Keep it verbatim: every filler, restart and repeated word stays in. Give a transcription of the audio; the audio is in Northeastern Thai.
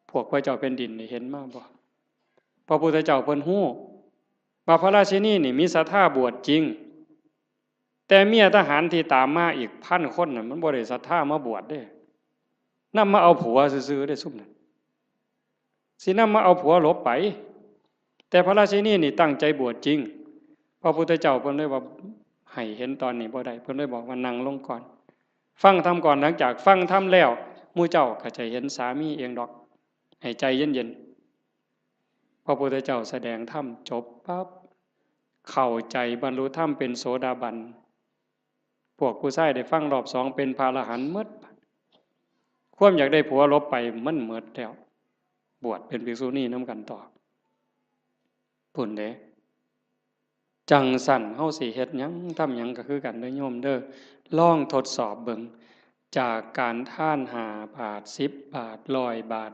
พวกพระเจ้าแผ่นดินนี่เห็นมาบ่ พระพุทธเจ้าเพิ่นฮู้ว่าพระราชินีนี่มีศรัทธาบวชจริง แต่เมียทหารที่ตามมาอีกพันคนน่ะ มันบ่ได้ศรัทธามาบวชเด้ นำมาเอาผัวซื่อๆเด้ ซุมนั้น สินำมาเอาผัวหลบไป แต่พระราชินีนี่ตั้งใจบวชจริง พระพุทธเจ้าเพิ่นเลยว่า ให้เห็นตอนนี้บ่ได้ เพิ่นเลยบอกว่านั่งลงก่อน ฟังธรรมก่อน หลังจากฟังธรรมแล้ว หมู่เจ้าก็จะเห็นสามีเองดอก ให้ใจเย็นๆ พระพุทธเจ้าแสดงธรรมจบปั๊บ เข้าใจบรรลุธรรมเป็นโสดาบัน พวกผู้ชายได้ฟังรอบสองเป็นพระอรหันต์หมด ความอยากได้ผัวหลบไปมันหมดแล้ว บวชเป็นภิกษุณีนำกันต่อ พุ้นเด้ จั่งซั้นเฮาสิเฮ็ดหยังทำหยังก็คือกันเด้อโยมเด้อ ลองทดสอบเบิ่ง จากการทานห้าบาท สิบบาท ร้อยบาท